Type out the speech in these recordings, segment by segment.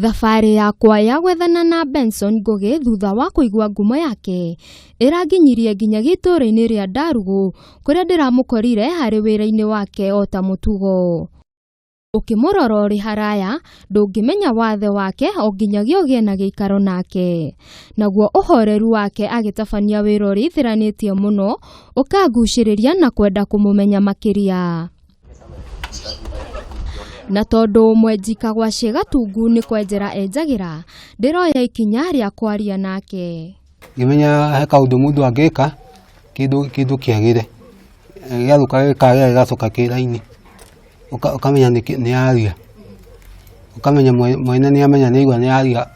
Thabarĩ yakwa ya gwethana na Benson Ngũgĩ thutha wa kũigua ngumo yake ĩranginyirie nginya gĩtũũra-inĩ rĩa Ndarugũ kũrĩa ndĩramũkorire harĩ wĩra-inĩ wake o ta mũtugo. Ũkĩmũrora ũrĩ haraya ndũngĩmenya wathe wake o nginyagia ũgĩe na gĩikaro nake. Naguo ũhoreru wake agĩtabania wĩra ũrĩa aithĩranĩtie mũno ũkangucĩrĩria na kwenda kũmũmenya makĩria. Na tondũ mwenji Kagwacĩ Gatungu nĩ kwenjera enjagĩra, ndĩroya ikinya rĩa kwaria nake. Ngĩmenya he kaũndũ mũndũ angĩka kĩndũ kĩndũ kĩagĩre, gĩathũka gĩkagĩra gĩgacoka kĩ raini, ũkamenya nĩ yaria, ũkamenya mwene nĩ amenya nĩ aigua nĩ yaria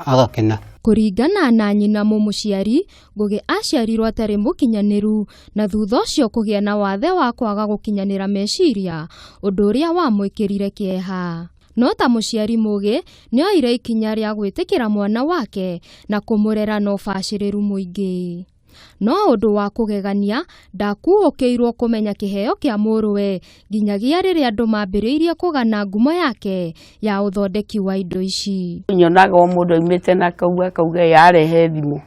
agakena. Kũringana na nyina mũmũciari, Ngũgĩ aciarirwo atarĩ mũkinyanĩru na thutha ũcio kũgĩa na wathe wa kwaga gũkinyanĩra meciria, ũndũ ũrĩa wamwĩkĩrire kĩeha. No ta mũciari mũgĩ, nĩ oire ikinya rĩa gwĩtĩkĩra mwana wake na kũmũrera na ũbacĩrĩru mũingĩ. No ũndũ wa kũgegania, ndakuũkĩirwo kũmenya kĩheo kĩa mũrũwe nginyagia rĩrĩa andũ mambĩrĩirie kũgana ngumo yake ya ũthondeki wa indo ici. Nyonaga o mũndũ aumĩte na kau akauga yarehe thimũ.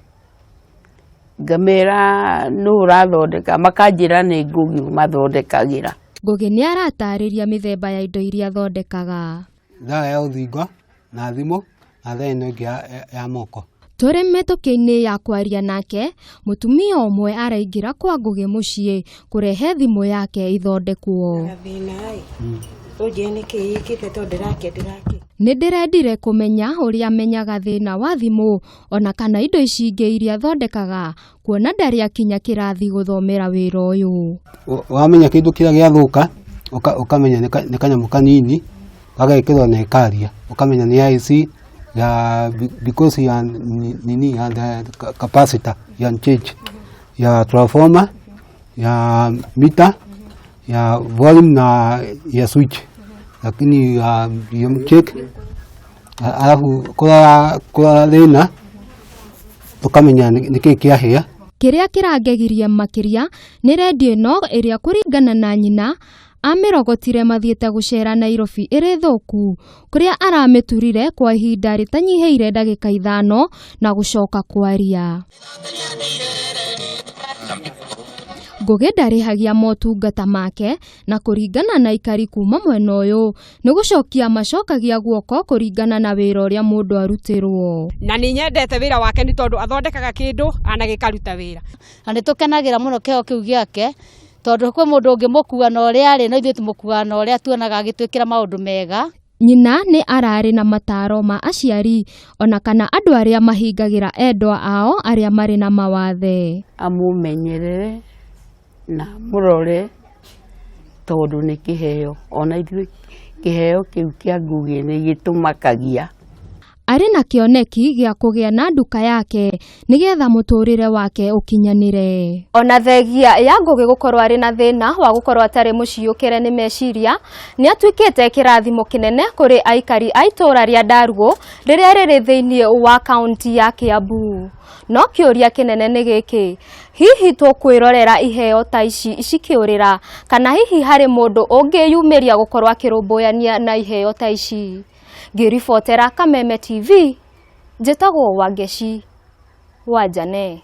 Ngamera nũ ũrathondeka, makanjĩra nĩ Ngũgĩ ũmathondekagĩra. Ngũgĩ nĩ aratarĩria mĩthemba ya indo iria athondekaga. Thaa ya rũthingo na thimũ na thaa ĩno ĩngĩ ya moko. Tũrĩ mĩtũkĩ-inĩ ya kwaria nake, mũtumia ũmwe araingĩra kwa Ngũgĩ mũciĩ kũrehe thimũ yake ithondekwo. Nĩ ndĩrendire kũmenya ũrĩa amenyaga thĩna wa thimũ ona kana indo ici ingĩ iria athondekaga kuona ndarĩ akinya kĩrathi gũthomera wĩra ũyũ. Wamenya kĩndũ kĩrĩa gĩathũka ũkamenya nĩ kanyamũ kanini gagekĩrwo na ĩkaria ũkamenya nĩ IC ya because ya nini ya capacitor ya change ya transformer ya mita ya volume na ya switch lakini ya check arabu kũrora kũrora thĩna tũkamenya nĩkĩĩ kĩahĩa. Kĩrĩa kĩrangegirie makĩria nĩ redio ĩno ĩrĩa kũringana na nyina amĩrogotire mathiĩte gũcera Nairobi ĩrĩ thũku kũrĩa aramĩturire kwa ihinda rĩtanyihĩire ndagĩka 5 na gũcoka kwaria. Ngũgĩ ndarĩhagia motungata make na kũringana na aikari kuma mwena ũyũ nĩ gũcokia macokagia guoko kũringana na wĩra ũrĩa mũndũ arutĩrwo. Na nĩ nyendete wĩra wake nĩ tondũ athondekaga kĩndũ ana gĩkaruta wĩra. Na nĩ tũkenagĩra mũno kĩheo kĩu gĩake tondũ kwĩ mũndũ ũngĩmũkua na ũrĩa arĩ no ithuĩ tũmũkuaga na ũrĩa tuonaga agĩtwĩkĩra maũndũ mega. Nyina nĩ ararĩ na mataro ma aciari ona kana andũ arĩa mahingagĩra endwa ao arĩa marĩ na mawathe. Amũmenyerere na amũrore tondũ nĩ kĩheo, ona ithuĩ kĩheo kĩu kĩa Ngũgĩ nĩ gĩtũmakagia. Arĩ na kĩoneki gĩa kũgĩa na nduka yake nĩgetha mũtũrĩre wake ũkinyanĩre. Ona thengia ya Ngũgĩ gũkorwo arĩ na thĩna wa gũkorwo atarĩ mũciũkĩre nĩ meciria, nĩ atuĩkĩte kĩrathimo kĩnene kũrĩ aikari a itũũra rĩa Ndarugũ rĩrĩa rĩrĩ thĩinĩ wa kaunti ya Kiambu. No kĩũria kĩnene nĩ gĩkĩ, hihi tũkwĩrorera iheo ta ici cikĩũrĩra kana hihi harĩ mũndũ ũngĩyumĩria gũkorwo akĩrũmbũyania na iheo ta ici? Ngĩribotera Kameme TV, njĩtagwo Wangeci wa Njane.